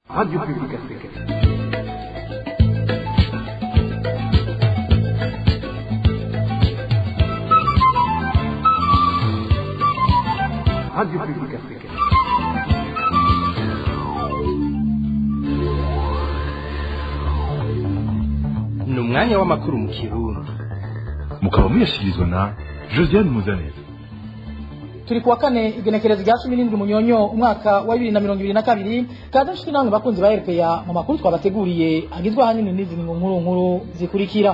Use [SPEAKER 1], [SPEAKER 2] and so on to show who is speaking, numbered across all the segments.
[SPEAKER 1] Radio Publique Africaine. Radio Publique Africaine.
[SPEAKER 2] Ni umwanya w'amakuru mu Kirundi,
[SPEAKER 3] mukaba muyashyikirizwa na Josiane Muzaneza.
[SPEAKER 4] Turi kuwa kane, igenekerezo rya 17 Munyonyo, umwaka wa 2022. Kaze nshuti namwe bakunzi ba RPA mu makuru twabateguriye, agizwe ahanini n'izi nkuru nkuru zikurikira.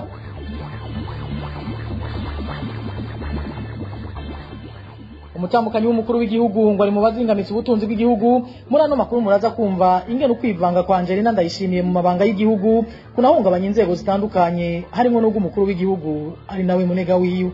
[SPEAKER 4] Umutambukanyi w'umukuru w'igihugu ngo ari mu bazingamitse ubutunzi bw'igihugu. Muri ano makuru muraza kumva ingene ukwivanga kwa Angelina Ndayishimiye mu mabanga y'igihugu kunahungabanya inzego zitandukanye, harimo n'ubw'umukuru w'igihugu ari nawe munega wiwe.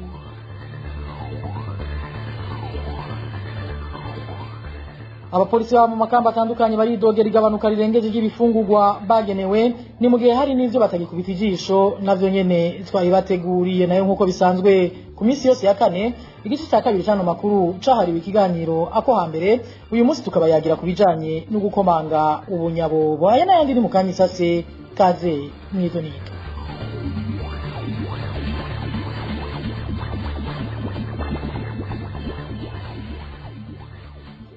[SPEAKER 4] Abapolisi baba mu makamba atandukanye baridogera igabanuka rirengeje ry'ibifungurwa bagenewe, ni mu gihe hari n'ivyo batagikubita ijisho. Navyo nyene twabibateguriye. Nayo nk'uko bisanzwe ku minsi yose ya kane, igice cya kabiri c'ano makuru cahariwe ikiganiro ako hambere. Uyu munsi tukaba yagira ku bijanye no gukomanga ubunyabobo. Aya n'ayandi ni mu kanya isase. Kaze mw'idonito.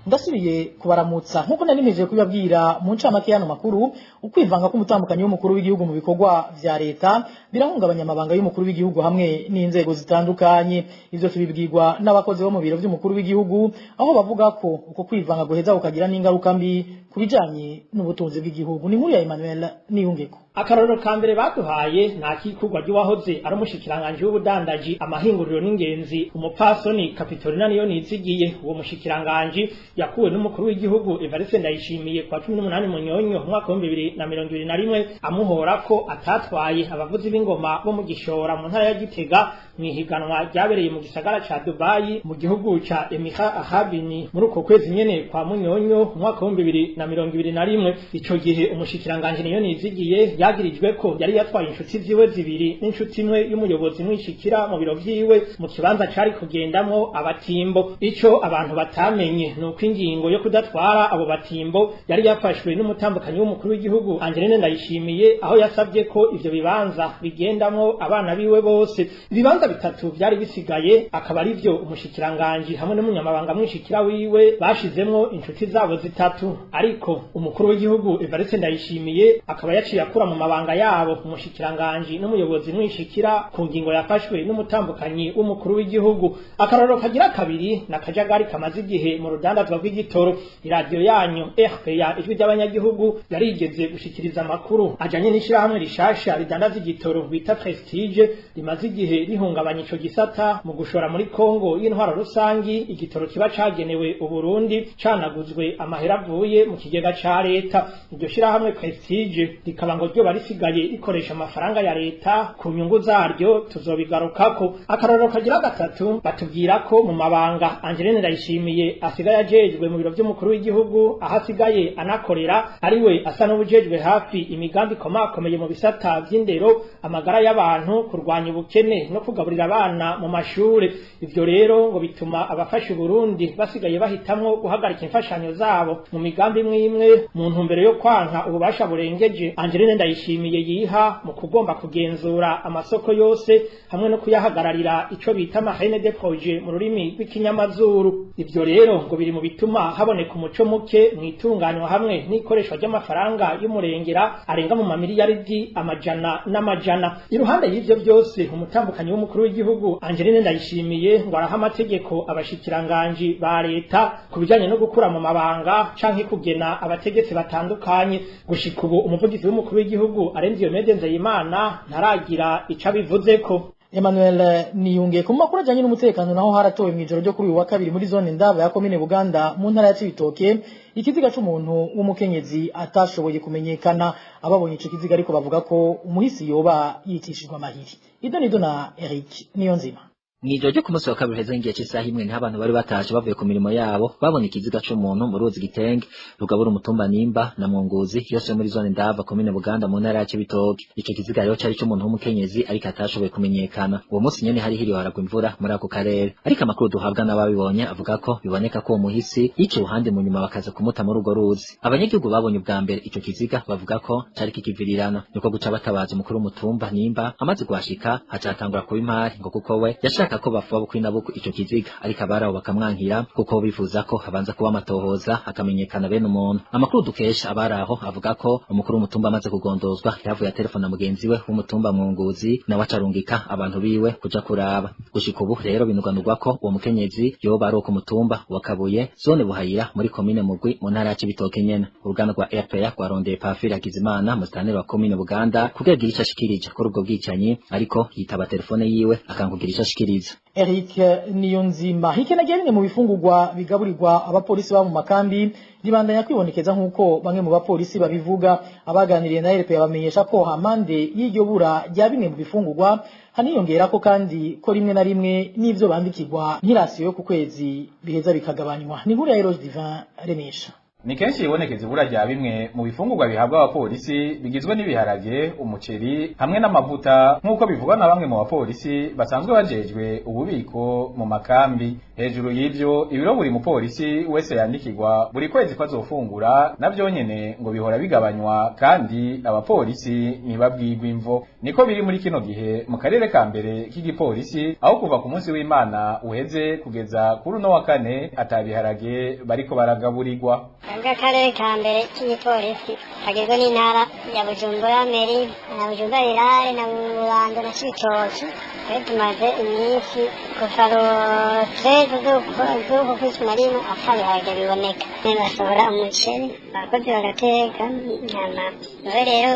[SPEAKER 4] Ndasubiye kubaramutsa. Nk'uko nari nimeje kubibabwira mu ncamake y'ano makuru, ukwivanga k'umutambukanyi w'umukuru w'igihugu mu bikorwa vya leta birahungabanya amabanga y'umukuru w'igihugu hamwe n'inzego zitandukanye. Ivyo tubibwirwa n'abakozi bo mu biro vy'umukuru w'igihugu, aho bavuga ko uko kwivanga guheza kukagira n'ingaruka mbi ku bijanye n'ubutunzi bw'igihugu. Ni inkuru ya Emmanuel Niyungeko.
[SPEAKER 5] Akarorero ka mbere baduhaye nta kikurwa ry'uwahoze ari umushikiranganji w'ubudandaji, amahinguriro n'ingenzi, umupfasoni Kapitolina niyo nizigiye. Uwo mushikiranganji yakuwe n'umukuru w'igihugu Evariste Ndayishimiye kwa 18 Munyonyo umwaka wa 2021, amuhora ko atatwaye abavuzi b'ingoma bo mu Gishora mu ntara ya Gitega mw'ihiganwa ryabereye mu gisagara ca Dubai mu gihugu ca Emirat Arabini muri uko kwezi nyene kwa Munyonyo umwaka wa 2021. Ico gihe umushikiranganji niyo nizigiye yagirijwe ko yari yatwaye inshuti ziwe zibiri n'inshuti imwe y'umuyobozi mwishikira mu biro vyiwe mu kibanza cari kugendamwo abatimbo. Ico abantu batamenye ni uko ingingo yo kudatwara abo batimbo yari yafashwe n'umutambukanyi w'umukuru w'igihugu Angeline Ndayishimiye, aho yasabye ko ivyo bibanza bigendamwo abana biwe bose. Ibibanza bitatu vyari bisigaye akaba ari vyo umushikiranganji hamwe n'umunyamabanga mwishikira wiwe bashizemwo inshuti zabo zitatu, ariko umukuru w'igihugu Evariste Ndayishimiye akaba yaciye akura mu mabanga yabo umushikiranganji n'umuyobozi mwishikira ku ngingo yafashwe n'umutambukanyi w'umukuru w'igihugu. Akarorero kagira kabiri na kajagari kamaze igihe mu rudandazwa rw'igitoro. Iradiyo yanyu RPA, Ijwi ry'Abanyagihugu, yarigeze gushikiriza amakuru ajanye n'ishirahamwe rishasha ridandaza igitoro bita Prestige, rimaze igihe rihungabanya ico gisata mu gushora muri Kongo y'intwaro rusangi igitoro kiba cagenewe Uburundi, canaguzwe amahera avuye mu kigega ca leta. Iryo shirahamwe Prestige rikaba ngo ryo risigaye rikoresha amafaranga ya leta ku nyungu zaryo, tuzobigarukako. Akarorero kagira gatatu, batubwira ko mu mabanga Angeline Ndayishimiye asigaye ajejwe mu biro vy'umukuru w'igihugu, aho asigaye anakorera, ariwe asa n'ubujejwe hafi imigambi ikomakomeye mu bisata vy'indero, amagara y'abantu, kurwanya ubukene no kugaburira abana mu mashure. Ivyo rero ngo bituma abafasha Uburundi basigaye bahitamwo guhagarika imfashanyo zabo mu migambi imwe imwe, mu ntumbero yo kwanka ububasha burengeje Angeline Ndayishimiye yiha mu kugomba kugenzura amasoko yose hamwe no kuyahagararira, ico bita marraine de projet mu rurimi rw'ikinyamazuru. Ivyo rero ngo biri mu bituma haboneka umuco muke mu itunganywa hamwe n'ikoreshwa ry'amafaranga y'umurengera arenga mu mamiliyaridi amajana n'amajana. Iruhande y'ivyo byose, umutambukanyi w'umukuru w'igihugu Angeline Ndayishimiye ngo araha amategeko abashikiranganji ba leta ku bijanye no gukura mu mabanga canke kugena abategetsi batandukanye. Gushika ubu umuvugizi w'umukuru w'igihugu Arenze Diomede Nzeyimana ntaragira ico abivuzeko.
[SPEAKER 4] Emmanuel Niyunge. Ku makuru ajanye n'umutekano naho, haratowe mw'ijoro ryo kuri uyu wa kabiri muri zone Ndava ya komine Buganda mu ntara ya Cibitoke ikiziga c'umuntu w'umukenyezi atashoboye kumenyekana. Ababonye ico kiziga ariko bavuga ko umuhisi yoba yicishijwe amahiri. Idonido na Eric Niyonzima.
[SPEAKER 6] Mw'ijoro ryo ku munsi wa kabiri heze ngiye c'isaha imwe niho abantu bari batashe bavuye ku mirimo yabo babona ikiziga c'umuntu mu ruzi Gitenge rugabura umutumba Nimba na Mwunguzi yose yo muri zone Ndava komine Buganda mu ntara ya Cibitoke. Ico kiziga rero cari c'umuntu w'umukenyezi ariko atashoboye kumenyekana. Uwo munsi nyene hari hiriwe haragwa imvura muri ako karere, ariko amakuru duhabwa n'ababibonye avuga ko biboneka ko uwo muhisi yiciwe uruhande mu nyuma bakaza kumuta muri urwo ruzi. Abanyagihugu babonye ubwa mbere ico kiziga bavuga ko cari kikivirirana, niko guca batabaza umukuru w'umutumba Nimba. Amaze kuhashika hacatangura kuba impari ngo kuko we yashaka ko bafuba bukwi na bukwi ico kiziga, ariko abaraho bakamwankira kuko bifuza ko habanza kuba amatohoza hakamenyekana bene umuntu. Amakuru dukesha abaraho avuga ko umukuru w'umutumba amaze kugondozwa yavuye atelefona mugenzi we w'umutumba Mwunguzi, nawe acarungika abantu biwe kuja kuraba. Gushika ubu rero binuganurwa ko uwo mukenyezi yoba ari uwo ku mutumba wa Kabuye zone Buhayira muri komine Mugwi mu ntara ya Cibitoke nyene. Uruganda rwa RPA rwarondeye Pafiri Hakizimana musitanteri wa komine Buganda kugira agire ico ashikirije kuri ubwo bwicanyi, ariko yitaba telefone yiwe akankugira ico ashikiriza.
[SPEAKER 4] Eric Niyonzima. Hikenagiye bimwe mu bifungurwa bigaburirwa abapolisi ba mu makambi ribandanya kwibonekeza nk'uko bamwe mu bapolisi babivuga. Abaganiriye na RPA bamenyesha ko hamande y'iryo bura rya bimwe mu bifungurwa haniyongera ko kandi ko rimwe na rimwe n'ivyo bandikirwa nk'irasiyo yo ku kwezi biheza bikagabanywa. Ni inkuru ya Eroge Divin Remesha.
[SPEAKER 7] Ni kenshi ibonekeza ibura rya bimwe mu bifungurwa bihabwa abapolisi bigizwe n'ibiharage, umuceri hamwe n'amavuta, nk'uko bivugwa na bamwe mu bapolisi basanzwe bajejwe ububiko mu makambi. Hejuru y'ivyo, ibiro buri mupolisi wese yandikirwa buri kwezi ko azofungura navyo nyene ngo bihora bigabanywa, kandi abapolisi ntibabwirwa imvo. Niko biri muri kino gihe mu karere ka mbere k'igipolisi, aho kuva ku munsi w'Imana uheze kugeza kuri uno wa kane atabiharage bariko baragaburirwa.
[SPEAKER 8] Akarere ka mbere k'igipolisi kagizwe n'intara ya Bujumbura Meri na Bujumbura Rirare na Rubando na Cibitoke. Twari tumaze iminsi kuva rutrezo z'uku kwezi na rimwe atabiharage biboneka. Basohora umuceri abakozi bagateka inyama, nawe rero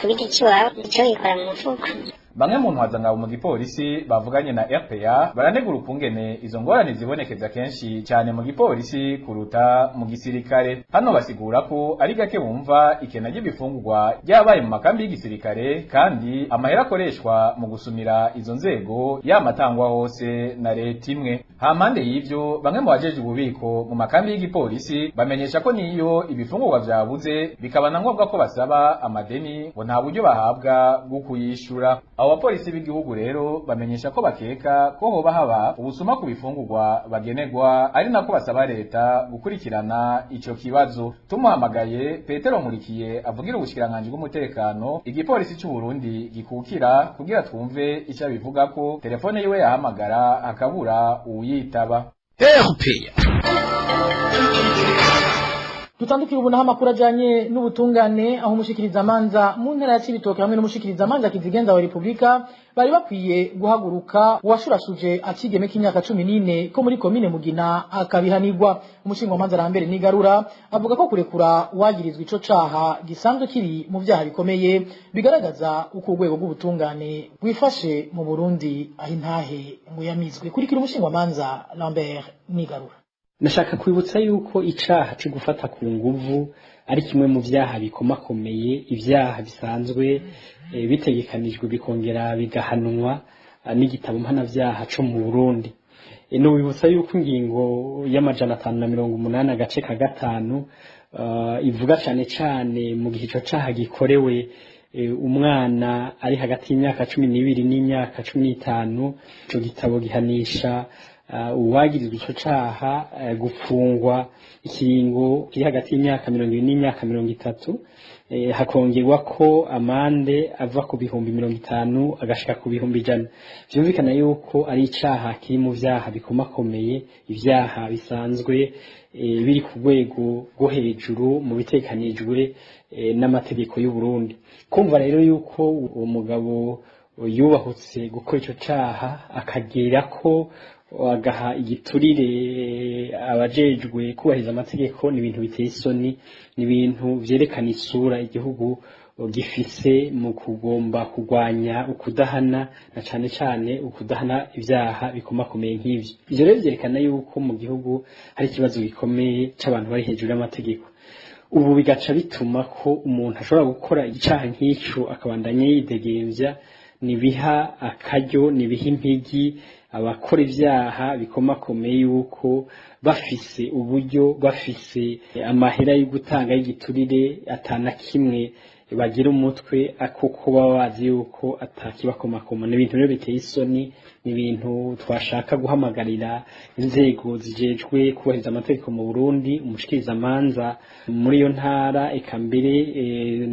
[SPEAKER 8] ku giti c'iwawe ico gikora mu mufuko.
[SPEAKER 7] Bamwe mu ntwazangabo mu gipolisi bavuganye na RPA baranegura ukungene izo ngorane zibonekeza kenshi cyane mu gipolisi kuruta mu gisirikare. Hano basigura ko ari gake bumva ikena ry'ibifungurwa ryabaye mu makambi y'igisirikare, kandi amahera akoreshwa mu gusumira izo nzego yamatangwa hose na leta imwe. Hampande y'ivyo, bamwe mu bajeje ububiko mu makambi y'igipolisi bamenyesha ko niyo ibifungurwa vyabuze bikaba na ngombwa ko basaba amadeni, ngo nta buryo bahabwa bwo kuyishura. Abo bapolisi b'igihugu rero bamenyesha ko bakeka ko hoba haba ubusuma ku bifungurwa bagenerwa, ari nako basaba leta gukurikirana ico kibazo. Tumuhamagaye Petero Nkurikiye avugira ubushikiranganji bw'umutekano igipolisi c'u Burundi gikukira kugira twumve ico abivuga ko telefone yiwe yahamagara akabura uwuyitaba.
[SPEAKER 4] Dutandukira ubu naho amakuru ajanye n'ubutungane, aho umushikirizamanza mu ntara ya Cibitoke hamwe n'umushikirizamanza kizigenza wa Republika bari bakwiye guhaguruka uwashurashuje akigeme k'imyaka 14 ko muri komine Mugina akabihanirwa. Umushingwamanza Lambert Nigarura avuga ko kurekura uwagirizwa ico caha gisanzwe kiri mu vyaha bikomeye bigaragaza uko urwego rw'ubutungane rwifashe mu Burundi, aho intahe ngo yamizwe. Kurikira umushingwamanza Lambert Nigarura.
[SPEAKER 9] Nashaka kwibutsa yuko icaha cyo gufata ku nguvu ari kimwe mu vyaha bikomakomeye, ivyaha bisanzwe bitegekanijwe bikongera bigahanwa n'igitabo mpanavyaha co mu Burundi. Nobibutsa yuko ingingo y'580 agace ka 5 ivuga cane cane mu gihe ico caha gikorewe umwana ari hagati y'imyaka 12 n'imyaka 15, ico gitabo gihanisha uwagirizwa ico caha gufungwa ikiringo kiri hagati y'imyaka 20 n'imyaka 30, hakongerwa ko amande ava ku bihumbi 50 agashika ku bihumbi 100. Vyumvikana yuko ari icaha kiri mu vyaha bikomakomeye, ivyaha bisanzwe biri ku rwego rwo hejuru mu bitekanijwe n'amategeko y'u Burundi. Kumva rero yuko uwo mugabo yubahutse gukora ico caha akagera ko agaha igiturire abajejwe kubahiriza amategeko, ni ibintu biteye isoni, ni ibintu vyerekana isura igihugu gifise mu kugomba kurwanya ukudahana, na cane cane ukudahana ivyaha bikomakomeye nk'ivyo. Ivyo rero vyerekana yuko mu gihugu hari ikibazo gikomeye c'abantu bari hejuru y'amategeko. Ubu bigaca bituma ko umuntu ashobora gukora icaha nk'ico akabandanya yidegemvya, nibiha akaryo, nibiha impigi Abakora ivyaha bikomakomeye yuko bafise uburyo, bafise amahera yo gutanga y'igiturire, atana kimwe bagira umutwe kuko baba bazi yuko atakibakomakoma. Ni ibintu rero biteye isoni, ni ibintu twashaka guhamagarira inzego zijejwe kubahiriza amategeko mu Burundi, umushikirizamanza muri iyo ntara, eka mbere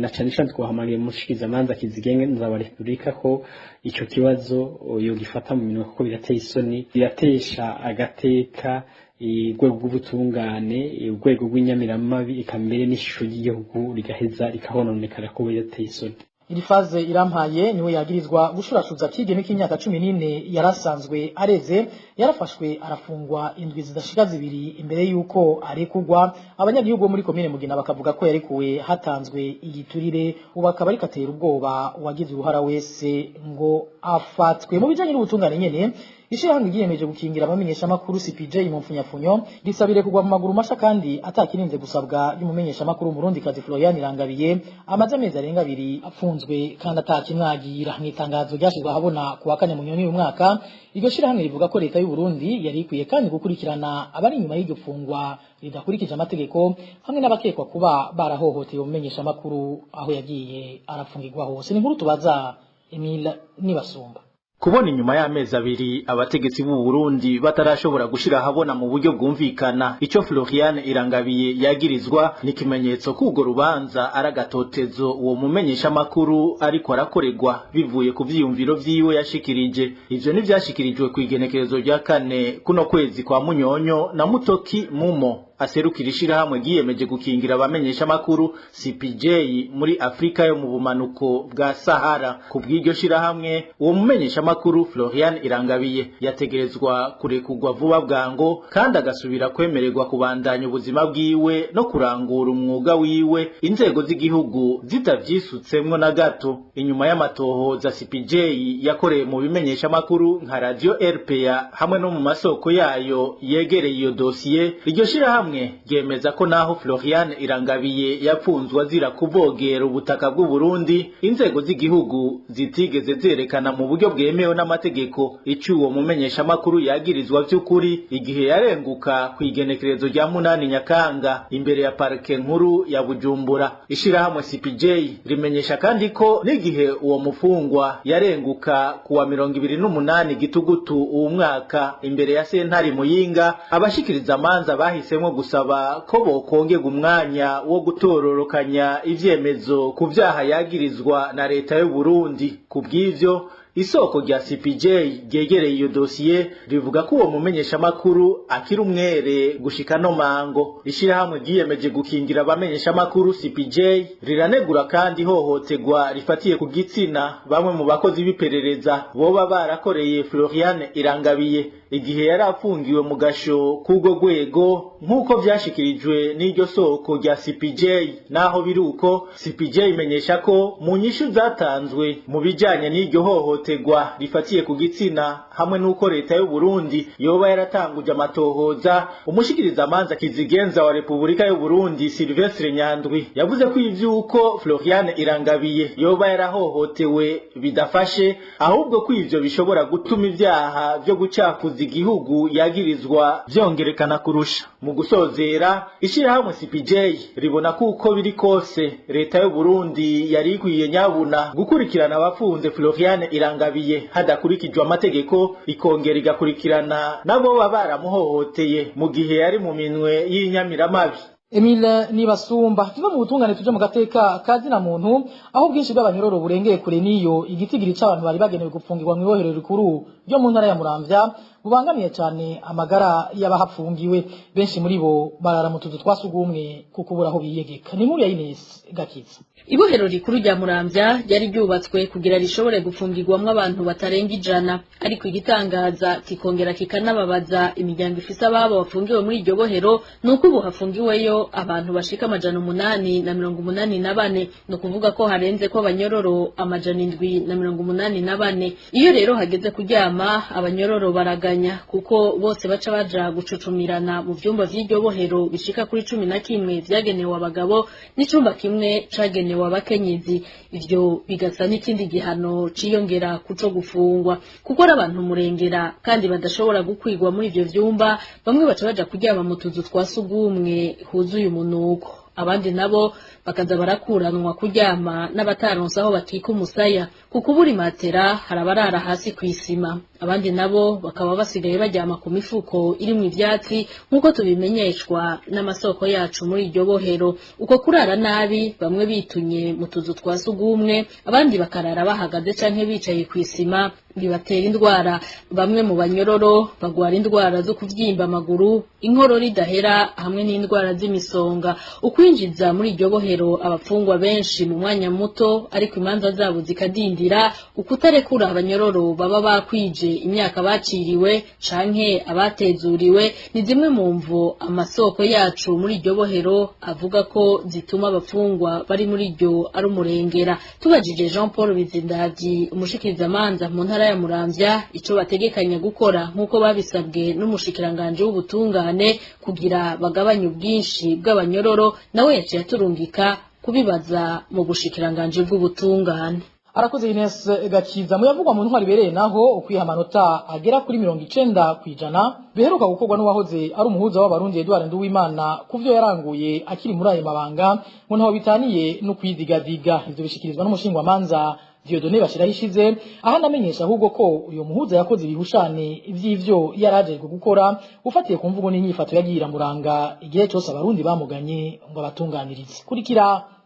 [SPEAKER 9] na cane cane twahamagarira umushikirizamanza kizigenza wa Repubulika ko ico kibazo yogifata mu minwe, kuko birateye isoni, biratesha agateka urwego rw'ubutungane, urwego rw'inyamiramabi, eka mbere n'ishusho ry'igihugu rigaheza rikahononekara ko birateye isoni.
[SPEAKER 4] Irifaze Irampaye niwe yagirizwa gushurashuza kigeme k'imyaka 14 yarasanzwe areze, yarafashwe arafungwa indwi zidashika 2 imbere yuko arekugwa. Abanyagihugu bo muri komine Mugina bakavuga ko yarekuwe hatanzwe igiturire, ubu akaba ariko atera ubwoba uwagize uruhara wese ngo afatwe. Mu bijanye n'ubutungane nyene, ishirahamwe ryiyemeje gukingira abamenyeshamakuru CPJ mu mfunyafunyo risabire kugwa mu maguru masha kandi atakirinze gusabwa y'umumenyeshamakuru Murundikazi Florian Irangabiye amaze amezi arenga 2 afunzwe kandi atakimwagira. Mu itangazo ryashizwe ahabona ku wa 4 Munyoni uyu mwaka, iryo shirahamwe rivuga ko leta y'u Burundi yari ikwiye kandi gukurikirana abari inyuma y'iryo fungwa ridakurikije amategeko hamwe n'abakekwa kuba barahohoteye umumenyeshamakuru aho yagiye arafungirwa hose. Ni inkuru tubaza Emile Nibasumba.
[SPEAKER 10] Kubona inyuma y'amezi 2 abategetsi b'u Burundi batarashobora gushira ahabona mu buryo bwumvikana ico Florian Irangabiye yagirizwa ni kimenyetso kugo rubanza aragatotezo uwo mumenyesha makuru ariko arakoregwa bivuye ku vyiyumviro vyiwe yashikirije. Ivyo ni vyashikirijwe ku igenekerezo rya 4 kuno kwezi kwa Munyonyo na Mutoki Mumo aserukira ishirahamwe ryiyemeje gukingira abamenyesha makuru CPJ muri Afrika yo mu bumanuko bwa Sahara. Ku bw'iryo shirahamwe, uwo mumenyesha makuru Florian Irangabiye yategerezwa kurekugwa vuba bwango kandi agasubira kwemererwa kubandanya ubuzima bwiwe no kurangura umwuga wiwe inzego z'igihugu zitavyisutsemwo na gato. Inyuma y'amatohoza CPJ yakoreye mu bimenyesha makuru nka Radio RPA hamwe no mu masoko yayo yegereye iyo dosiye, iryo shirahamwe ryemeza ko naho Florian Irangabiye yapfunzwe azira kuvogera ubutaka bw'u Burundi, inzego z'igihugu zitigeze zerekana mu buryo bwemewe n'amategeko ico uwo mumenyesha makuru yagirizwa vy'ukuri igihe yarenguka ku igenekerezo rya 8 Nyakanga imbere ya parke nkuru ya Bujumbura. Ishirahamwe CPJ rimenyesha kandi ko n'igihe uwo mufungwa yarenguka kuwa 28 Gitugutu uwo mwaka imbere ya sentare Muyinga, abashikiriza amanza bahisemwo gusaba ko bokongerwa umwanya wo gutororokanya ivyemezo ku vyaha yagirizwa na leta y'u Burundi. Ku bw'ivyo, isoko rya CPJ ryegereye iyo dosiye rivuga ko uwo mumenyesha makuru akiri umwere gushika no mango. Ishirahamwe ryiyemeje gukingira abamenyesha makuru CPJ riranegura kandi hohoterwa rifatiye ku gitsina bamwe mu bakozi b'iperereza boba barakoreye Florian Irangabiye igihe yari afungiwe mu gasho k'urwo rwego, nk'uko vyashikirijwe n'iryo soko rya CPJ. Naho biruko, CPJ imenyesha ko mu nyishu zatanzwe mu bijanye n'iryo hohoterwa rifatiye ku gitsina hamwe n'uko leta y'u Burundi yoba yaratanguje amatohoza, umushikirizamanza kizigenza wa Repubulika y'u Burundi Sylvestre Nyandwi yavuze ko ivy'uko Florian Irangabiye yoba yarahohotewe bidafashe, ahubwo ko ivyo bishobora gutuma ivyaha vyo gucafuza igihugu yagirizwa vyongerekana kurusha. Mu gusozera, ishirahamwe CPJ ribona ko uko biri kose leta y'u Burundi yari ikwiye nyabuna gukurikirana abafunze Florian Irangabiye hadakurikijwe amategeko, ikongera igakurikirana nabo baba baramuhohoteye mu gihe yari mu minwe y'inyamiramabi.
[SPEAKER 4] Emile Nibasumba. Tuva mu butungane tuje mu gateka kazina muntu, aho ubwinshi bw'abanyororo burengeye kure niyo igitigiri c'abantu bari bagenewe gupfungirwa mu ibohero rikuru ryo mu ntara ya Muramvya bubangamiye cane amagara y'abahafungiwe. Benshi muri bo barara mu tuzu twa sugumwe kuko ubura aho biyegeka. Ni inkuru ya Ines Gakiza.
[SPEAKER 11] Ibohero rikuru rya Muramvya ryari ryubatswe kugira rishobore gufungirwamwo abantu batarenga 100, ariko igitangaza kikongera kikanababaza imiryango ifise ababo bafungiwe muri iryo bohero nuko ubu hafungiweyo abantu bashika 884, no kuvuga ko harenze ko abanyororo 784. Iyo rero hageze kuryama abanyororo baragaya. gusaranganya kuko bose baca baja gucucumirana mu vyumba vy'iryo bohero bishika kuri 11 vyagenewe abagabo n'icumba kimwe cagenewe abakenyezi. Ivyo bigasa n'ikindi gihano ciyongera kuco gufungwa, kuko ari abantu murengera kandi badashobora gukwigwa muri ivyo vyumba. Bamwe baca baja kuryama mu tuzu twa sugumwe huzuye umunuko, abandi nabo bakaza barakuranwa kuryama n'abataronse aho bakika umusaya. Kuko ubura imatera hari abarara hasi kw'isima, abandi nabo bakaba basigaye baryama ku mifuko irimwo ivyatsi, nk'uko tubimenyeshwa n'amasoko yacu muri iryo bohero. Uko kurara nabi, bamwe bitunye mu tuzu twa sugumwe, abandi bakarara bahagaze canke bicaye kw'isima, bibatera indwara. Bamwe mu banyororo bagwara indwara zo kuvyimba amaguru, inkorora idahera hamwe n'indwara z'imisonga. Ukwinjiza muri iryo bohero abapfungwa benshi mu mwanya muto ariko imanza zabo zikadindira, ukutarekura abanyororo baba bakwije imyaka baciriwe canke abatezuriwe, ni zimwe mu mvo amasoko yacu muri iryo bohero avuga ko zituma abapfungwa bari muri iryo ari umurengera. Tubajije Jean Paul Bizindavyi, umushikirizamanza mu ntara ya Muramvya, ico bategekanya gukora nk'uko babisabwe n'umushikiranganje w'ubutungane kugira bagabanye ubwinshi bw'abanyororo, nawe yaciye aturungika kubibaza mu bushikiranganje bw'ubutungane.
[SPEAKER 4] Arakoze Ines Gakiza. Muyavugwa mu ntwari bereye naho, ukwiha amanota agera kuri 90% biheruka gukorwa n'uwahoze ari umuhuza w'abarundi Edouard Nduwimana kuvyo yaranguye akiri muri ayo mabanga, ngo ntaho bitaniye no kwidigadiga. Ivyo bishikirizwa n'umushingwamanza Dieudonné Bashirahishize, aho anamenyesha ahubwo ko uyo muhuza yakoze ibihushane vy'ivyo yarajejwe gukora, ufatiye ku mvugo n'inyifato yagiye iramuranga igihe cose abarundi bamuganye ngo abatunganirize. Kurikira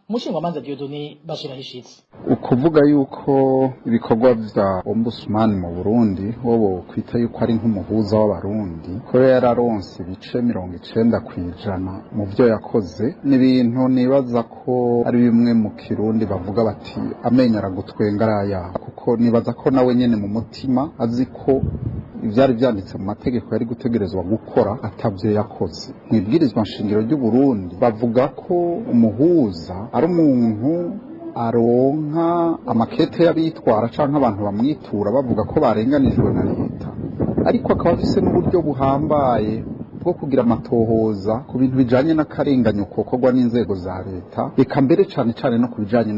[SPEAKER 4] umushingwamanza Dieudonné Bashirahishize.
[SPEAKER 12] Ukuvuga yuko ibikorwa vya ombudsman mu Burundi, wowe kwita yuko ari nk'umuhuza w'abarundi, ko yararonse ibice 90% mu vyo yakoze, ni ibintu nibaza ko ari bimwe mu Kirundi bavuga bati amenyo aragutwenga araya, kuko nibaza ko nawe nyene mu mutima azi ko ivyari vyanditse mu mategeko yari gutegerezwa gukora atavyo yakoze. Mu ibwirizwa nshingiro ry'u Burundi bavuga ko umuhuza ari umuntu aronka amakete y'abitwara canke abantu bamwitura bavuga ko barenganijwe na leta, ariko akaba afise n'uburyo buhambaye bwo kugira amatohoza ku bintu bijanye n'akarenganyo kokorwa n'inzego za leta, reka mbere cane cane no ku bijanye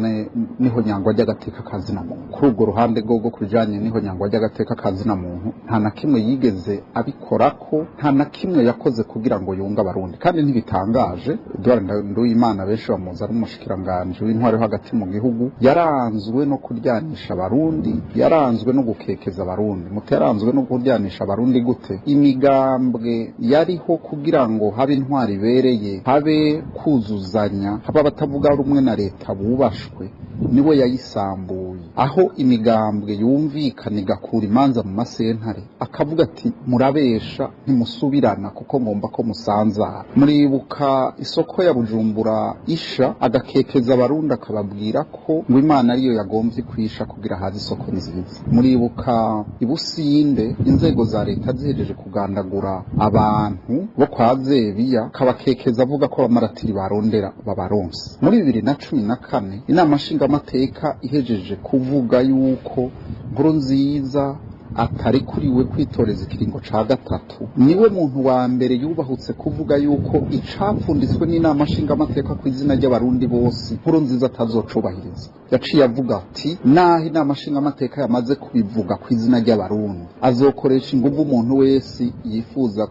[SPEAKER 12] n'ihonyangwa ry'agateka ka zina muntu. Kuri urwo ruhande rwo ku bijanye n'ihonyangwa ry'agateka ka zina muntu, nta na kimwe yigeze abikorako, nta na kimwe yakoze kugira ngo yunge abarundi. Kandi ntibitangaje, Edouard Nduwimana benshi bamuzi ari umushikiranganji w'intwaro yo hagati mu gihugu, yaranzwe no kuryanisha abarundi, yaranzwe no gukekeza abarundi. Muti yaranzwe no kuryanisha abarundi gute? Imigambwe yari ho kugira ngo habe intwari ibereye, habe kuzuzanya, habe abatavuga rumwe na leta bubashwe, niwe yayisambuye. Aho imigambwe yumvikana igakura imanza mu masentare, akavuga ati murabesha ntimusubirana kuko ngomba ko musanzara. Muribuka isoko ya Bujumbura isha, agakekeza abarundi akababwira ko ngo Imana ariyo yagomvye kwisha kugira haze isoko nziza. Muribuka ibusinde inzego za leta zihejeje kugandagura abantu bo kwa Zebiya, kabakekeza avuga ko abamaratiri barondera babaronse. Muri 2014 inama nshingamateka ihejeje kuvuga yuko Nkurunziza atarekuriwe kwitoreza ikiringo ca gatatu, niwe muntu wa mbere yubahutse kuvuga yuko icapfunditswe n'inama nshingamateka ku izina ry'abarundi bose Nkurunziza atazocubahiriza. Yaciye avuga ati naho inama nshingamateka yamaze kubivuga ku izina ry'abarundi, azokoresha inguvu umuntu wese yifuza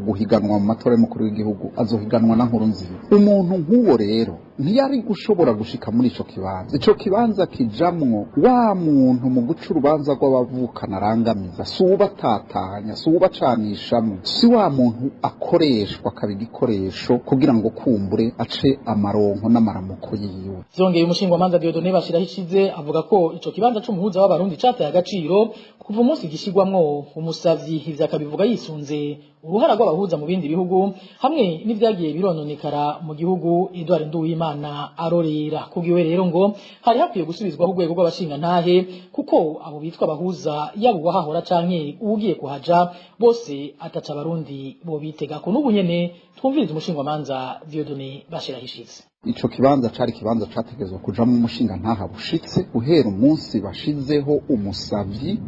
[SPEAKER 12] guhiganwa mu matora y'umukuru w'igihugu azohiganwa na Nkurunziza. Umuntu nk'uwo rero ntiyari gushobora gushika muri ico kibanza. Ico kibanza kijamwo wa muntu mu guca urubanza rw'abavukana arangamiza, si ubatatanya, si ubacanishamwo, si wa muntu akoreshwa akaba igikoresho kugira ngo kumbure ace amaronko n'amaramuko yiwe.
[SPEAKER 4] Vyongeye umushingwamanza Dieudonné Bashirahishize avuga ko ico kibanza c'umuhuza w'abarundi cataye agaciro kuva umunsi gishigwamwo umusavyi. Ivyo akabivuga yisunze uruhara rw'abahuza mu bindi bihugu hamwe n'ivyagiye birononekara mu gihugu Edouard Nduwimana arorera. Kugiwe rero ngo hari hakwiye gusubizwaho urwego rw'abashingantahe, kuko abo bitwa abahuza yaba uwahahora canke uwugiye kuhaja bose ataca abarundi bo bitega ko. N'ubu nyene twumviriza umushingwamanza Dieudonné Bashirahishize.
[SPEAKER 12] Ico kibanza cari kibanza categezwa kujamwo umushinga ntaha bushitse uhera umunsi bashizeho umusavyi,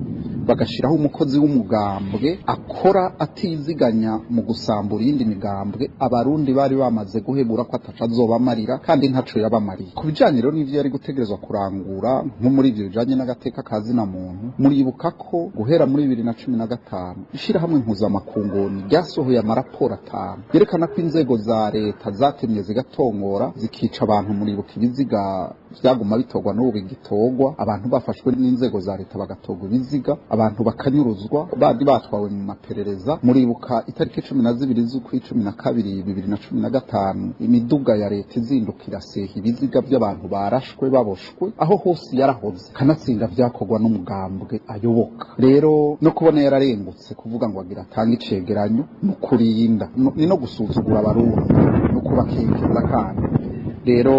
[SPEAKER 12] bagashiraho umukozi w'umugambwe akora atiziganya mu gusambura iyindi migambwe. Abarundi bari bamaze guhebura ko ataco azobamarira, kandi ntaco yabamariye. Ku bijanye rero n'ivyo yari gutegerezwa kurangura, nko muri ivyo bijanye n'agateka ka zina muntu, muribuka ko guhera muri 2015 ishirahamwe mpuzamakunguni ryasohoye amaraporo 5 yerekana ko inzego za leta zatemye zigatongora zikica abantu. Muribuka ibiziga vyaguma bitorwa n'ubu bigitorwa, abantu bafashwe n'inzego za leta bagatorwa ibiziga, abantu bakanyuruzwa bandi batwawe mu maperereza. Muribuka itariki 12 z'ukwa 12 2015 imiduga ya leta izindukira seha ibiziga by'abantu barashwe baboshwe. Aho hose yarahoze, kanatsinda vyakorwa n'umugambwe ayoboka. Rero no kubona yararengutse kuvuga ngo agira atange icegeranyo no kurinda ni no gusuzugura abarundi no kubakekeza. Kandi rero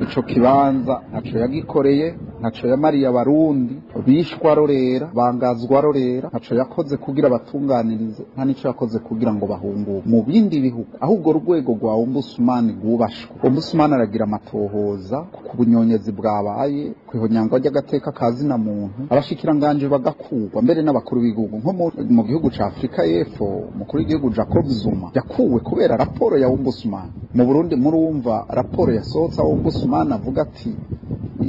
[SPEAKER 12] ico kibanza ntaco yagikoreye, ntaco yamariye abarundi bishwa rorera, bangazwa rorera, ntaco yakoze kugira batunganirize, nta nico yakoze kugira ngo bahunguke. Mu bindi bihugu ahubwo urwego rwa ombudsman rwubashwe. Ombudsman aragira amatohoza ku bunyonyezi bwabaye, kwihonyangwa ry'agateka ka zina muntu, abashikiranganje bagakurwa, mbere n'abakuru b'igihugu. Nko mu gihugu ca Afrika y'Epfo, umukuru w'igihugu Jacob Zuma yakuwe kubera raporo ya ombudsman. Mu Burundi murumva raporo yasohotse aho ombudsman avuga ati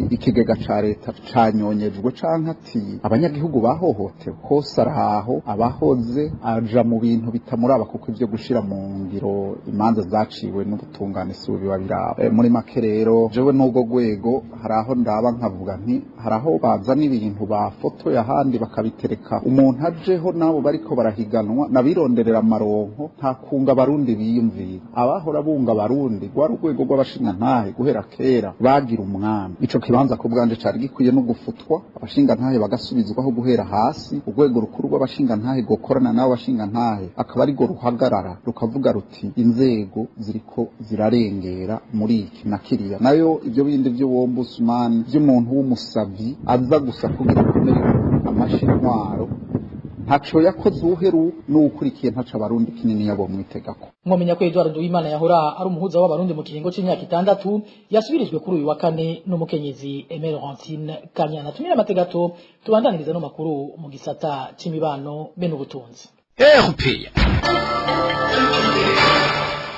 [SPEAKER 12] ikigega ca leta canyonyejwe, canke ati abanyagihugu bahohotewe. Hose araho abahoze aja mu bintu bitamuraba, kuko ivyo gushira mu ngiro imanza zaciwe n'ubutungane si biba biraba. Muri make rero jewe n'ubwo rwego hari aho ndaba nkavuga nti hari aho bazana ibintu bafotoye ahandi bakabitereka umuntu ajeho, nabo bariko barahiganwa nabironderera amaronko, nta kunga abarundi biyumvira. Abahora bunga abarundi rwari urwego rw'abashingantahe guhera kera bagira umwami. Ico kibanza ku bwanje cari gikwiye no gufutwa, abashingantahe bagasubizwaho guhera hasi, urwego rukuru rw'abashingantahe gokorana n'abo bashingantahe akaba ari go ruhagarara rukavuga ruti inzego ziriko zirarengera muri iki na kiriya. Nayo ivyo bindi vy'uwombudsman vy'umuntu w'umusavyi aza gusa kugira akomere amashi intwaro, ntaco yakoze uheru n'uwukurikiye, ntaco abarundi kinini yabo mwitegako.
[SPEAKER 4] Mwomenya ko Edouard Nduwimana yahora ari umuhuza w'abarundi mu kiringo c'imyaka 6 yasubirijwe kuri uyu wa kane n'umukenyezi Aimée Laurentine Kanyana. Tumira amategato tubandaniriza no makuru mu gisata c'imibano be n'ubutunzi.
[SPEAKER 2] RPA.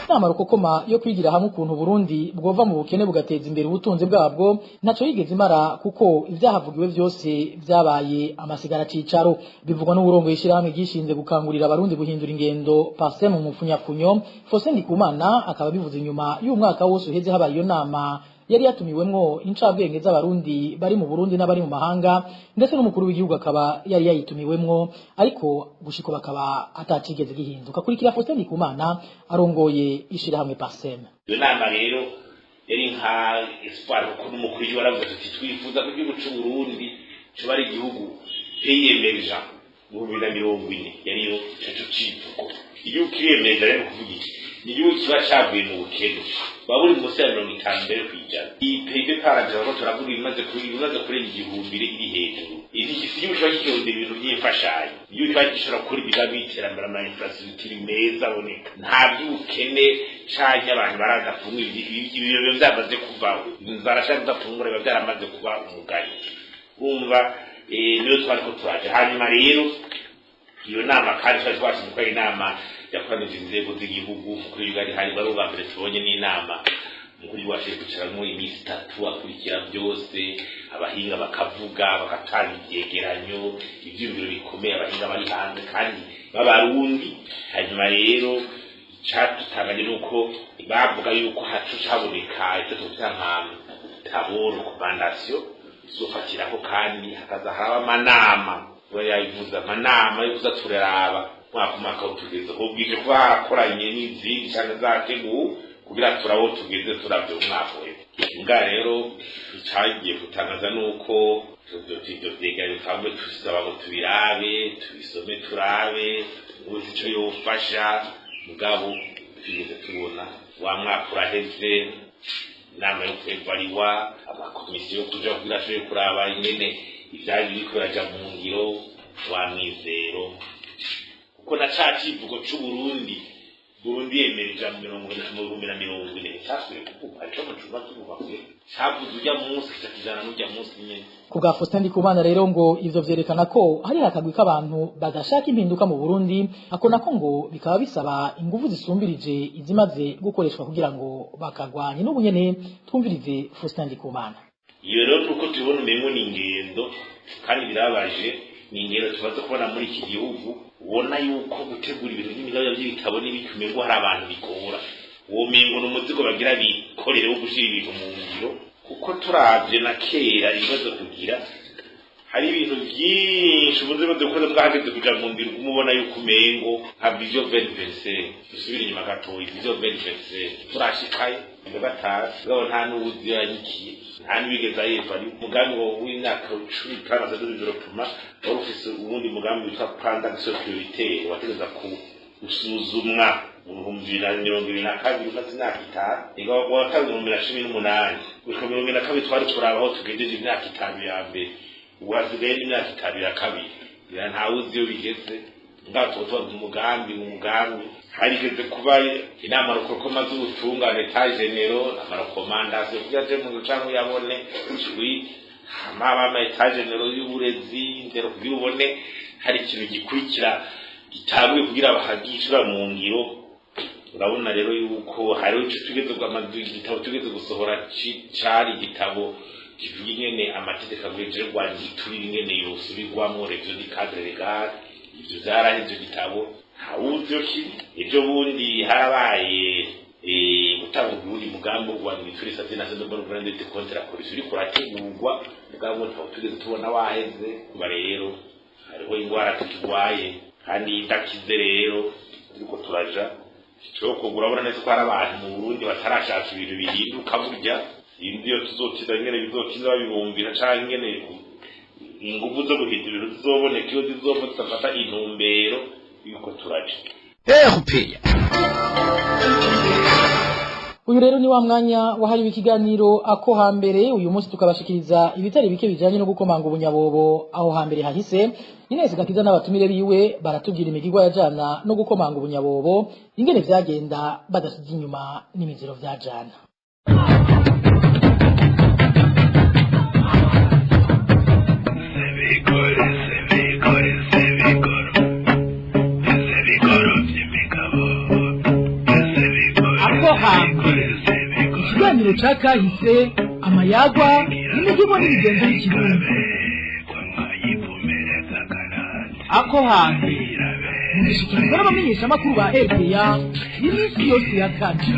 [SPEAKER 4] Inama rukokoma yo kwigira hamwe ukuntu Burundi bwova mu bukene bugateza imbere ubutunzi bwabwo ntaco yigeze imara, kuko ivyahavugiwe vyose vyabaye amasigara cicaro. Bivugwa n'uburongo ishirahamwe gishinze gukangurira abarundi guhindura ingendo Parsem mu mfunyafunyo. Faustin Ndikumana akaba bivuze inyuma y'umwaka wose uheze habaye iyo nama yari yatumiwemwo incabwenge z'abarundi bari mu Burundi n'abari mu mahanga, ndetse n'umukuru w'igihugu akaba yari yayitumiwemwo, ariko gushiko bakaba atacigeze gihinduka. Kurikira Faustin Ndikumana arongoye ishirahamwe Parsem.
[SPEAKER 13] Iyo nama rero yari nka espoir, kuko n'umukuru w'igihugu aravuga ati twifuza ko igihugu c'u Burundi coba ari igihugu pays émergent mu 2040. Yariyo ico civugo, igihugu kiremeje rero kuvuga iki ni igihugu kiba cavuye mu bukene buba buri munsi ya 50%. Iyi PIB par ko turavuga ibimaze kurenga 1000 iri hejuru. Igihugu kiba gikirondera ibintu by'imfashanyo, igihugu kiba gishobora gukora imigambi y'iterambere, ama infrastructure meza aboneka, nta by'ubukene canke abantu baradafunga, ibyo biba vyamaze kuvaho, inzara canke kudafungura biba vyaramaze kuba umugani. Urumva niyo twariko turaje. Hanyuma rero iyo nama kandi twari twashinze ko ari inama yakoranije inzego z'igihugu, umukuru w'igihugu ari hari, wari ubwa mbere tubonye n'inama umukuru w'igihugu ashoboye kwicaramwo iminsi 3 akurikira byose, abahinga bakavuga bagatanga ivyegeranyo, ivyiyumviro bikomeye, abahinga bari hanze kandi b'abarundi. Hanyuma rero icatutanganye nuko bavuga yuko haco caboneka ivyo twita nka taboro recommandation izofatirako, kandi hakaza haraba amanama yayivuza amanama yo kuza turaraba mwaka umwaka aho tugeze, hobwije kuba harakoranye n'izindi canke zateguwe kugira turabe aho tugeze turavye umwaka wese. Mbwa rero icagiye gutangaza nuko ivyo vyegeranyo twamwe tusaba ngo tubirabe, tubisome, turabe uzi ico yofasha, mugabo twigeze tubona wa mwaka uraheze, inama yo kwegwariwa, amakomisiyo yo kuja kugira ashobore kuraba ingene ivyari biriko biraja mu ngiro, wa mwizero, kuko na ca civugo c'Uburundi, Burundi yemereja mu 2040, casubiye kuvugwa ico mu cumba kivuga kure cavuze urya munsi kica kijana n'urya munsi nyene.
[SPEAKER 4] Ku bwa Faustin Ndikumana rero ngo ivyo vyerekana ko hari akagwi k'abantu badashaka impinduka mu Burundi, ako nako ngo bikaba bisaba inguvu zisumbirije izimaze gukoreshwa kugira ngo bakagwanye. N'ubu nyene twumvirize Faustin Ndikumana.
[SPEAKER 13] Iyo rero nuko tubibona umengo ni ingendo, kandi birabaje, ni ingendo tumaze kubona muri iki gihugu, ubona yuko gutegura ibintu by'imigambi by'ibitabo n'ibiki umengo hari abantu bigora, uwo mengo ni umuzigo bagira bikorere wo gushira ibintu mu ngiro, kuko turavye na kera ibibazo kugira hari ibintu byinshi ubuze badukoze bwahageze kuja mu ngiro, umubona yuko umengo nka vision 2025, dusubire inyuma gatoyi, vision 2025 turashikaye gatatu, mugabo nta n'uwuzi yanyikiye, nta n'uwigeze ayeva. Ari umugambi w'imyaka 10 plan de développement wari ufise uwundi mugambi witwa plan d'action prioritaire wategeza ku gusuzumwa mu 2022, umaze imyaka 5, ega watanzwe mu 2018 gushika 2022, twari turaba aho tugejeje imyaka 5 ya mbere, ubu hasigaye n'imyaka 5 ya kabiri, ira ntawuzi iyo bigeze. Ngaho tuba umugambi harigeze kuba inama rukokoma z'ubutungane ta genero amarekomandasiyo kugira aje mu canke uyabone cwi hama ama eta genero y'uburezi ndero kugira ubone hari ikintu gikurikira gitanguye kugira bahagishira mu ngiro. Urabona rero yuko hariho ico tugeze igitabo tugeze gusohora cari igitabo kivuga ingene amategeko agweje rwanda iturire ingene yosubirwamwo, revision du cadre légal, ivyo vyaraheze igitabo ntawuzi iyo kiri. Ejo bundi harabaye gutanga uwundi mugambi wo kurwanya igiturire sate na sendo mbona ndetse contre la corruption uriko urategurwa, mugabo ntawo tugeze tubona waheze. Kuba rero hariho ingwara tukigwaye kandi idakize, rero turiko turaja cyo urabona neza ko hari abantu mu Burundi batarashaka ibintu bihinduka, burya sinzi iyo tuzokiza ingene bizokiza babibumbira canke ingene inguvu zo guhindura ibintu zizoboneka iyo zizova zidafata intumbero yuko turaja.
[SPEAKER 4] Uyu rero ni wa mwanya wahariwe ikiganiro ako hambere. Uyu munsi tukabashikiriza ibitari bike bijanye no gukomanga ubunyabobo aho hambere hahise. Inesi Gakiza n'abatumire biwe baratubwira imigigwa yajana no gukomanga ubunyabobo, ingene vyagenda badasize inyuma n'imiziro vyajana.
[SPEAKER 1] Ako hambere, ikiganiro ca kahise, amayagwa n'imigigo n'imigenzo y'ikirundi. Ako hambere mugishikirizwa n'abamenyeshamakuru ba RPA iminsi yose ya kane.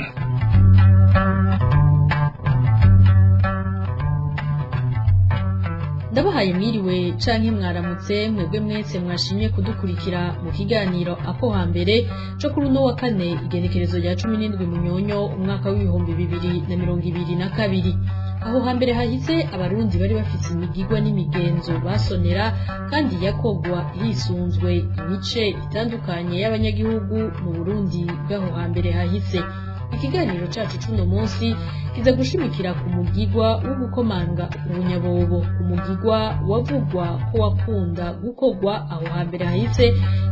[SPEAKER 11] Ndabahaye mwiriwe canke mwaramutse mwebwe mwese mwashimye kudukurikira mu kiganiro ako hambere co kuri uno wa kane, igenekerezo rya 17 Munyonyo umwaka w'2022. Aho hambere hahise abarundi bari bafise imigigwa n'imigenzo basonera kandi yakogwa hisunzwe imice itandukanye y'abanyagihugu mu Burundi bw'aho hambere hahise. Ikiganiro cacu cuno munsi kiza gushimikira ku mugigwa wo gukomanga ubunyabobo, umugigwa wavugwa ko wakunda gukogwa aho hambere hahise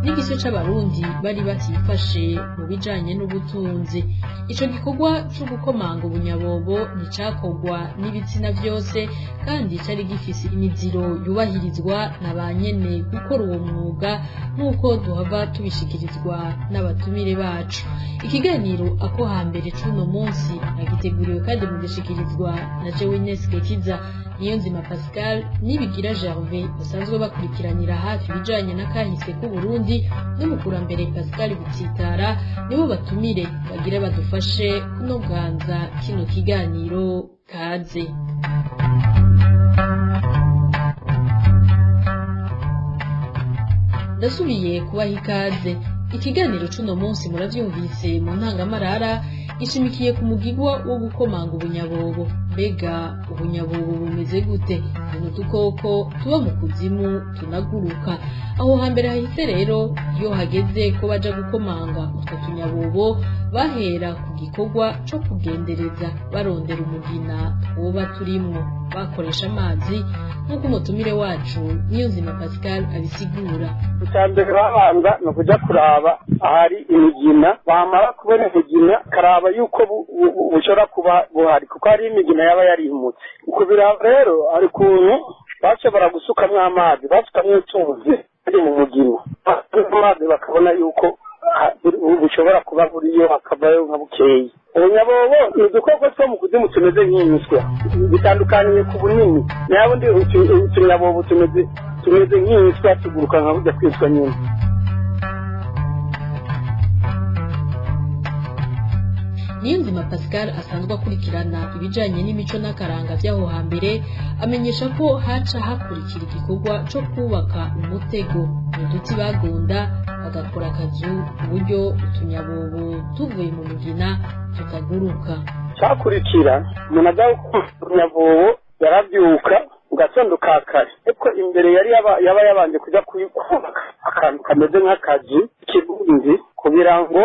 [SPEAKER 11] n'igice c'abarundi bari batifashe mu bijanye n'ubutunzi. Ico gikorwa co gukomanga ubunyabobo nticakogwa n'ibitsina vyose kandi cari gifise imiziro yubahirizwa na ba nyene gukora uwo mwuga, nk'uko duhava tubishikirizwa n'abatumire bacu. Ikiganiro ako hambere cuno munsi nagiteguriwe kandi mugishikirizwa na jewe Ines Gakiza. Niyonzima Pascal Nibigira Gervais basanzwe bakurikiranira hafi ibijanye n'akahise k'u Burundi n'umukurambere Pascal Butsitara nibo batumire bagira badufashe kunoganza kino kiganiro. Kaze. Ndasubiye kubaha ikaze. Ikiganiro cuno munsi muravyumvise mu ntangamarara gishimikiye ku mugigwa wo gukomanga ubunyabobo, Mbega ubunyabobo bumeze gute? Ni udukoko tuba mu kuzimu tunaguruka. Aho hambere hahise rero, iyo hageze ko baja gukomanga utwo tunyabobo, bahera ku gikorwa co kugendereza barondera umugina twoba turimwo, bakoresha amazi, nk'uko umutumire wacu Niyonzima Pascal abisigura.
[SPEAKER 14] Icya mbere babanza ni ukuja kuraba ahari imigina. Bamara kubona imigina, karaba yuko bushobora kuba buhari, kuko hari imigina yaba yarimutse. Ukubiraba rero, hari ukuntu bashobora gusukamwo amazi, basukamwo utuzi ari mu mugina, amazi bakabona yuko bushobora kuba buriyo, hakavayo nka bukeyi. Ubunyabobo ni udukoko two mu kuzimu tumeze nk'imiswa, bitandukaniye ku bunini. Nabundi utunyabobo tumeze nk'imiswa, tuguruka nka burya kwiswa nyine.
[SPEAKER 11] Niyonzima Pascal asanzwe akurikirana ibijanye n'imico n'akaranga vy'aho hambere, amenyesha ko haca hakurikira igikorwa co kubaka umutego mu duti bagonda, bagakora akazu ku buryo utunyabobo tuvuye mu mugina tutaguruka.
[SPEAKER 14] Cyakurikira, umuntu aza utunyabobo yarabyuka mu gatondo ka kare, ariko imbere yari yaba yabanje kujya kubaka akantu kameze nk'akazu k'ibundi, kugira ngo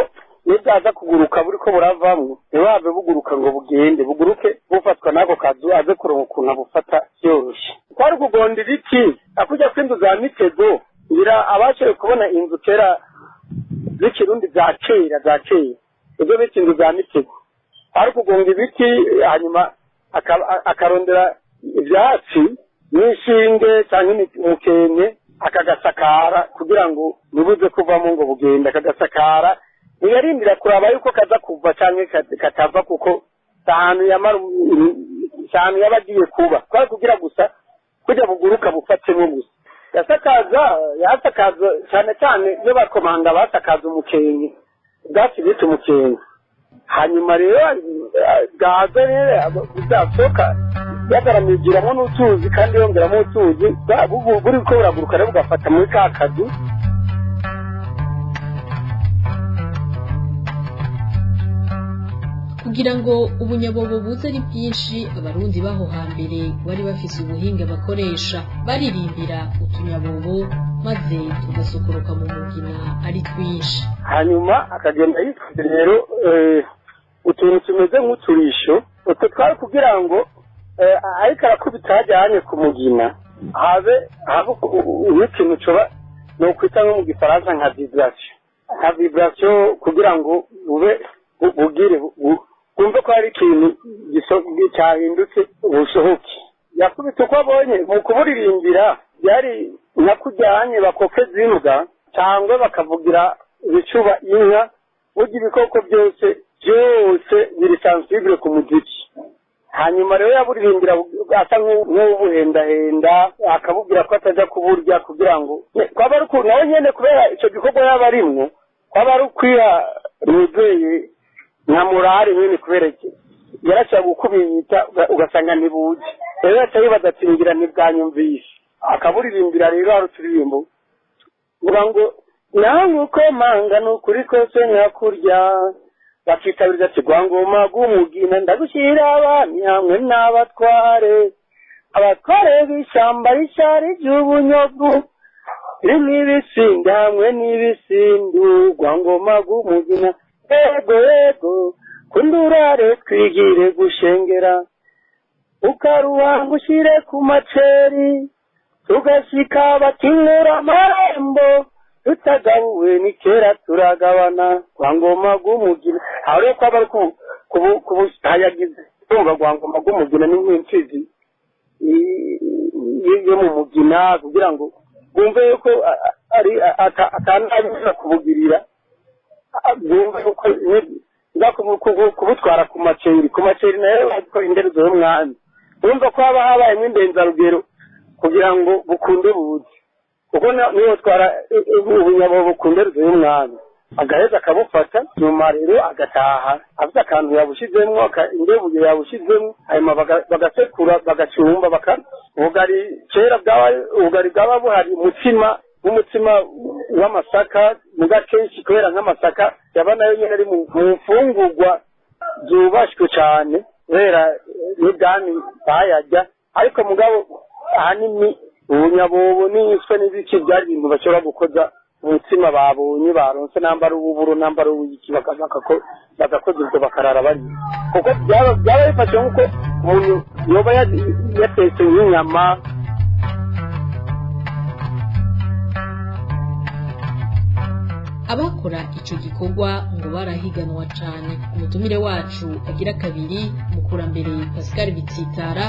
[SPEAKER 14] nibwaza kuguruka buriko buravamwo ntibave buguruka ngo bugende, buguruke bufatwa n'ako kazu, aze kuronka ukuntu abufata byoroshe. Kwari ukugonda ibiti akujya kw'inzu za mitego. Ngira abashoboye kubona inzu kera z'ikirundi za kera za kera, ibyo bita inzu za mitego, kwari ukugonga ibiti, hanyuma akarondera ivyatsi n'inshinge canke umukenke, akagasakara kugira ngo ntibuze kuvamo ngo bugende. Akagasakara, ntiyarindira kuraba yuko kaza kuva canke katava, kuko ahantu yamara ahantu yaba agiye kuba kwari kugira gusa kujya buguruka bufatemo gusa. Yasakaza, yasakaza cyane cyane iyo bakomanga basakaza umukenke, ubwatsi bita umukenke. Hanyuma rero bwaza rero bwasohoka, yagaramigiramo n'utuzi kandi yongeramo utuzi, buri ko buraguruka rero bugafata muri ka kazu.
[SPEAKER 11] Kugira ngo ubunyabobo buze ari bwinshi, abarundi baho hambere bari bafise ubuhinga bakoresha, baririmbira utunyabobo maze tugasokoroka mu mugina ari twinshi.
[SPEAKER 14] Hanyuma akagenda yitwaje rero utuntu tumeze nk'uturisho, utwo twari kugira ngo ariko arakubita hajyanye ku mugina habe habe nk'ikintu coba ni ukwita nko mu gifaransa nka vibration, nka vibration, kugira ngo bube bugire bwumve ko hari ikintu cyahindutse, busohoke. Yakubita uko abonye. Mu kuburirimbira byari nka kujyanye bakokeza imbwa cyangwa bakavugira ibicuba inka. Burya ibikoko byose byose biri sensible ku muziki. Hanyuma rero yaburirimbira asa nk'ubuhendahenda, akabubwira ko atajya kuburya, kugira ngo kwaba ari ukuntu nawe nyene, kubera icyo gikorwa yaba arimwo, kwaba ari ukwiha nizeye nka morale nyene, kubera iki yarashobora gukubita ugasanga ntibuze. Rero yaca yibaza ati ngira ntibwanyumvise. Akaburirimbira rero, hari uturirimbo uvuga ngo nawe uko manga ni ukuri kose nkakurya, bakitabiriza ati rwangoma rw'umugina ndagushyira abami hamwe n'abatware, abatware b'ishyamba rishari ry'ubunyobwu ririmo ibisinde hamwe n'ibisindu, rwangoma rw'umugina, ego ego kundurare twigire gushengera, ukaruhanga ushyire ku maceri, tugashyika batinkura amarembo, tutagabuwe ni kera turagabana, rwangoma rw'umugina. Aho rero kwaba ari kubuhayagiza, kumva rwangoma rw'umugina ni nk'imfizi yo mu mugina, kugira ngo bumve yuko ari atanabiza kubugirira, bumve yuko kubutwara ku maceri, ku maceri nayo ariko inderezo y'umwami, bumva ko haba habayemo indenzarugero kugira ngo bukunde buze, kuko niyo twara ubunyabo bukunde y'umwami, agaheza akabufata. Nyuma rero agataha afite akantu yabushizemwo, indebuye yabushizemwo, hanyuma bagasekura, bagacumba, baka ubugari. Kera bwaba ubugari bwaba buhari, umutsima w'umutsima w'amasaka muga kenshi, kubera nk'amasaka yaba nayo nyene ari mu mfungurwa zubashwe cane. Kubera n'ibwami bayarya, ariko mugabo ahanini ubunyabobo n'iswe n'ibiki byari ibintu bashobora gukoza umutsima babonye baronse, nambara ububuro nambara ubuyiki, bagakoza ubwo bakarara bari, kuko byaba bifashe nk'uko umuntu yoba yatetse nk'inyama.
[SPEAKER 11] Abakora ico gikorwa ngo barahiganwa cane. Umutumire wacu agira kabiri, mukurambere Pascal Bitsitara,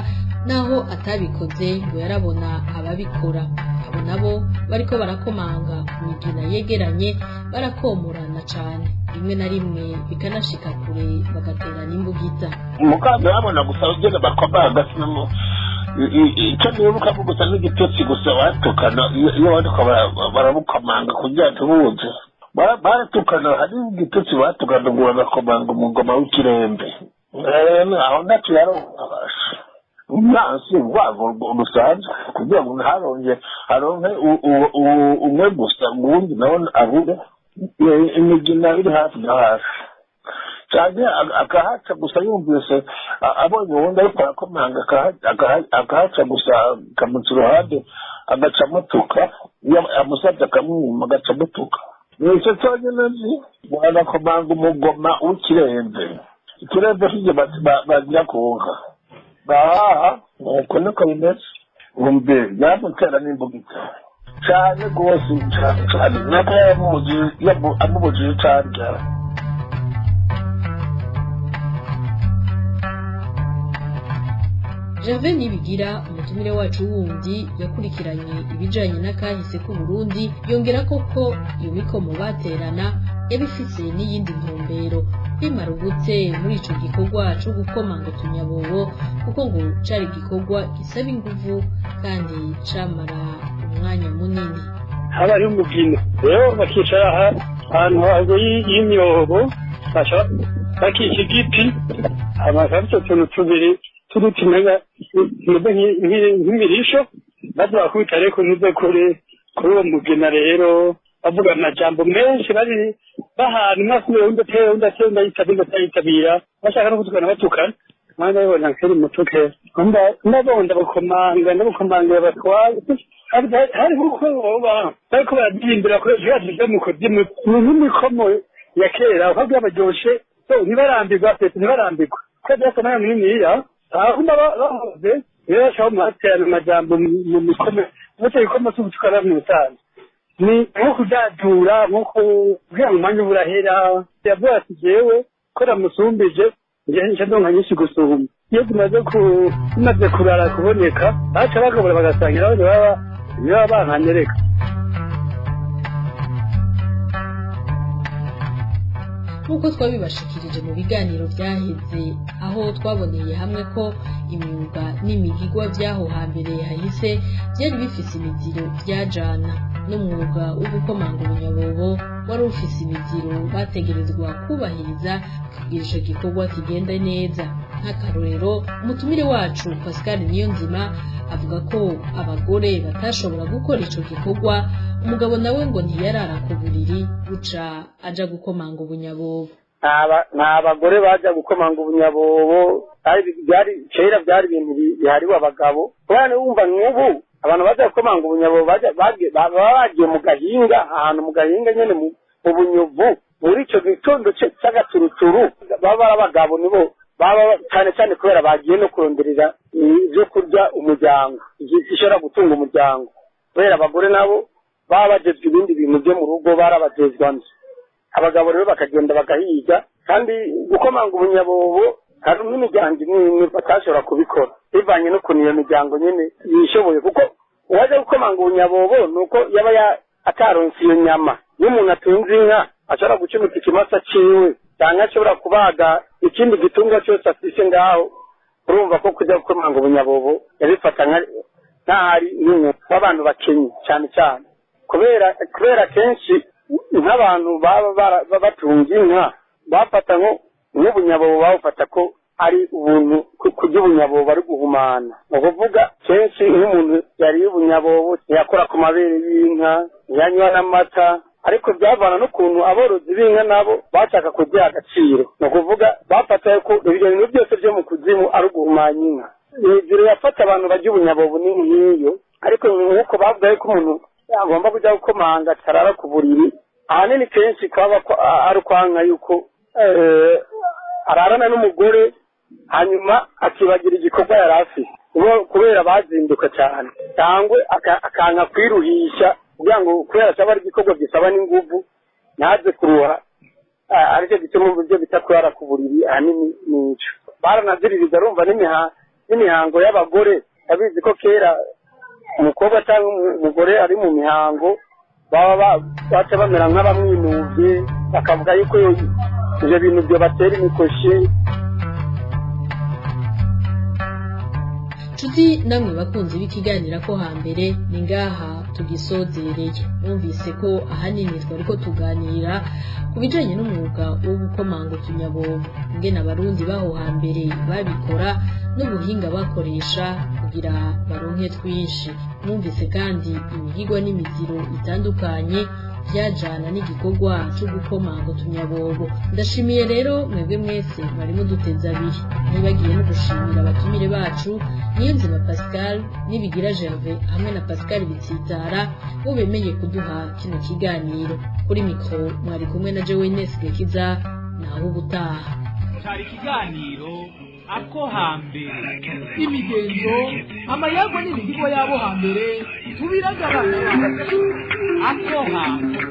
[SPEAKER 11] naho atabikoze ngo yarabona ababikora. Abo nabo bariko barakomanga ku migina yegeranye, barakomorana cane, rimwe na rimwe bikanashika kure bagaterana imbugita.
[SPEAKER 15] Mukanda yabona gusa ugenda bakomanga, icyo nibuka gusa n'igitutsi gusa batukana. Iyo bariko barabukomanga kugira ntibuze, baratukana, hari igitutsi batukana ngo bagakomanga umugoma w'ikirembe. Aho ntacyo yaronka umwansi urwango rusanzwe kugira ngo ntaronge, aronke umwe gusa, uwundi nawe abure. Imigina iri hafi na hafi cyane, akahaca gusa yumvise abonye uwundi ariko arakomanga, akahaca gusa akamuca iruhande, agaca amutuka. Iyo amusabye akamwima, agaca amutuka. Nicyo cyonyine nzi, banakomanga umugoma w'ikirembe, ikirembe kijya bagira ku nka. Aha nuko niko bimeze. Umbe yamutera n'imbugita cyane rwose, cyane cyane nuko amubujije icarya.
[SPEAKER 11] Gervais Nibigira, umutumire wacu wundi yakurikiranye ibijanye n'akahise k'u Burundi, yongera koko iyo mikomo baterana yabifise n'iyindi ntumbero, kwimara ubute muri ico gikorwa co gukomanga utunyabobo, kuko ngo cari igikorwa gisaba inguvu kandi camara umwanya munini.
[SPEAKER 14] Haba ari umugina rero, bakicara ahantu hago y'imyobo, bakica igiti, hama bakafata utuntu tubiri turuti tumeze nk'imirisho, baza bakubita rero kunyuze kuri uwo mugina. Rero bavuga amajambo menshi, bari bahana, umwe asubira, undi atera, undi atera, undi ayitabira, undi atayitabira, bashaka no gutukana batukana. Mwana bibona nkiri mutuke, ndabonda bakomanga, ndabukomangira batwaye. Hari nkuko boba bariko baradimbira ko vya mukozi n'imikomo ya kera, uko byabaryoshe, ntibarambirwa, ntibarambirwa ko byasa nayo mininiya. Aho bahoze rero bashobora muhaterana amajambo mu mikome, bateye ikoma tugutukana mu itanu, ni nko kudadura, nko kugira ngo umwanya urahera. Yavuga ati jewe ko namusumbije, nje ndonka nyinshi gusumba. Iyo zimaze kurara kuboneka, baca bagabura bagasangira, aho baba bankanyereka.
[SPEAKER 11] Nk'uko twabibashikirije mu biganiro byaheze, aho twaboneye hamwe ko imyuga n'imigigwa by'aho hambere hahise byari bifise imiziro byajana, n'umwuga wo gukomanga ubunyabobo wari ufise imiziro bategerezwa kubahiriza kugira ico gikorwa kigende neza. Nk'akarorero, umutumire wacu Pascal Niyonzima avuga ko abagore batashobora gukora ico gikorwa, umugabo nawe ngo ntiyarara ku buriri buca aja gukomanga ubunyabobo.
[SPEAKER 14] Nta bagore baja gukomanga ubunyabobo, byari kera, byari ibintu bihariwe abagabo. Kubera wumva nk'ubu abantu baja gukomanga ubunyabobo baba bagiye mu gahinga, ahantu mu gahinga nyene mu bunyovu, muri ico gitondo c'agaturuturu, baba ari abagabo nibo baba cyane cyane, kubera bagiye no kuronderera ibyo kurya umuryango, ishobora gutunga umuryango. Kubera abagore nabo baba bajejwe ibindi bintu byo mu rugo, barabajejwe nzu. Abagabo rero bakagenda bagahiga. Kandi gukomanga ubunyabobo hari n'imiryango imwe batashobora kubikora, bivanye n'ukuntu iyo miryango nyene yishoboye, kuko uwaje gukomanga ubunyabobo nuko yaba ataronse iyo nyama. Iyo umuntu atunze inka ashobora gucumita ikimasa ciwe, cyangwa ashobora kubaga ikindi gitungwa cyose afise ngaho. Urumva ko kujya gukomanga ubunyabobo yabifata nk'ahari n'umwuga w'abantu bakenye cyane cyane, kubera kenshi nk'abantu baba batunze inka bafata nk'ubunyabobo, babufata ko ari ubuntu kurya ubunyabobo bari guhumana. Ni ukuvuga kenshi nk'umuntu yariye ubunyabobo ntiyakora ku mabere y'inka, ntiyanywa n'amata. Ariko byavana n'ukuntu aborozi b'inka nabo bashaka kuziha agaciro. Ni ukuvuga bafata ko ibyo bintu byose byo mu kuzimu ari uguhumanya inka. Hejuru yafata abantu barya ubunyabobo nk'iyo, ariko nk'uko bavuga yuko umuntu agomba kujya gukomanga atarara ku buriri, ahanini kenshi kwaba ari ukwanka yuko ararana n'umugore hanyuma akibagira igikorwa yari afite kubera bazinduka cyane, cyangwa akanka kwiruhisha kugira ngo kubera cyaba ari igikorwa gisaba n'inguvu ntaze kuruha, aricyo gituma uburyo bita kurara ku buriri ahanini nico. Baranaziririza urumva n'imihango y'abagore, abizi ko kera umukobwa cyangwa umugore ari mu mihango baba baca bamera nk'abamwinuvye, bakavuga yuko ivyo bintu byo batera imikoshi.
[SPEAKER 11] Nshuti namwe bakunzi b'ikiganiro ko hambere, ni ngaha tugisozereye. Mwumvise ko ahanini twariko tuganira ku bijanye n'umwuga wo gukomanga utunyabobo, ingene abarundi baho hambere babikora n'ubuhinga bakoresha kugira baronke twinshi. Mwumvise kandi imigigwa n'imiziro itandukanye byajana n'igikorwa cyo gukomanga utunyabobo. Ndashimiye rero mwebwe mwese mwari muduteze abiri, ntibagiye no gushimira abatumire bacu Niyonzima Pascal, Nibigira Gervais hamwe na Pascal Bitsitara bo bemeye kuduha kino kiganiro. Kuri mikro mwari kumwe na Jewe Ines Gakiza, naho ubutaha.
[SPEAKER 1] Cari ikiganiro ako hambere, imigenzo, amayago n'imihigo yabo hambere tubiragabana. Ako hambere.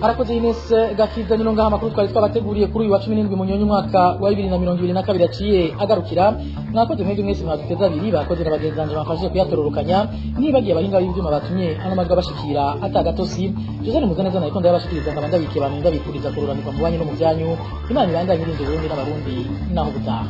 [SPEAKER 4] Arakoze Ines Gakiza. Nyino ngaha amakuru twari twabateguriye kuri uyu wa 17 Munyonyo umwaka wa 2022 aciye agarukira. Mwakoze mwebwe mwese mwaduteze abiri, bakoze na bagenzi banje bamfashije kuyatororokanya, nibagiye abahinga b'ivyuma batumye ano majwi abashikira atagatosi. Joseph Muzaneza nayo konda yabashikiriza, nkaba ndabikiye abantu ndabikuriza kururanirwa mu banyu no mu byanyu. Imana ibandanye irinze Burundi n'abarundi, naho butaha.